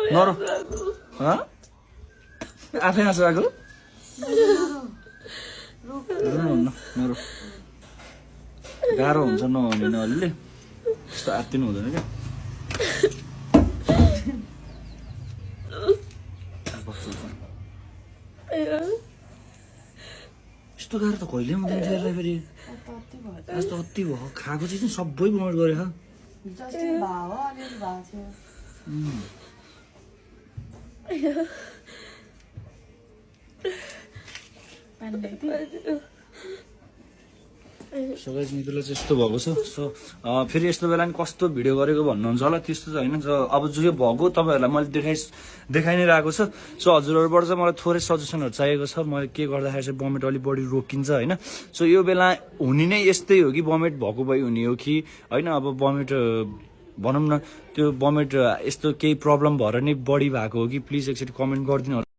नरो आफै हाँसो आएको नरो गाह्रो हुन्छ नहुने न अलिअलि त्यस्तो आत्तिनु हुँदैन क्या यस्तो गाह्रो त कहिले हुँदैन थियो फेरि आज त अति भयो खाएको चिज सबै बमोट गरेको सो गाइस मित्रलाई चाहिँ यस्तो भएको छ सो फेरि यस्तो बेला नि कस्तो भिडियो गरेको भन्नुहुन्छ होला त्यस्तो चाहिँ होइन अब जो भएको तपाईँहरूलाई मैले देखाइ नै रहेको छ सो हजुरहरूबाट चाहिँ मलाई थोरै सजेसनहरू चाहिएको छ मैले के गर्दाखेरि चाहिँ बमेट अलिक बढी रोकिन्छ होइन सो यो बेला हुने नै यस्तै हो कि बमेट भएको भइ हुने हो कि होइन अब बमेट भनौँ न त्यो बमेट यस्तो केही प्रब्लम भएर नै बढी भएको हो कि प्लिज एकचोटि कमेन्ट गरिदिनु होला